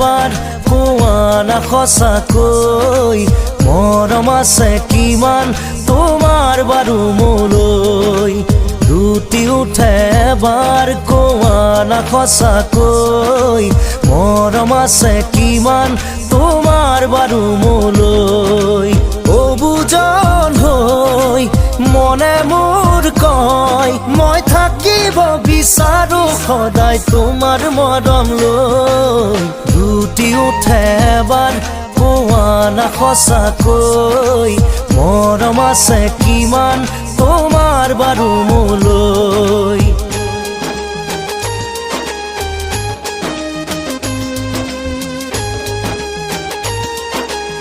এবাৰ কোৱা না সঁচাকৈ, মৰম আছে কিমান তোমাৰ বাৰু মোলৈ? দুটি উঠে এবাৰ কোৱা না সঁচাকৈ, মৰম আছে কিমান তোমাৰ বাৰু মোলৈ? অবুজন হৈ মনে মোৰ কয়, মই থাকিব বিচাৰো সদায় তোমাৰ মৰম লৈ। দুটি উঠে এবাৰ কোৱা না সঁচাকৈ, মৰম আছে কিমান তোমাৰ বাৰু মোলৈ?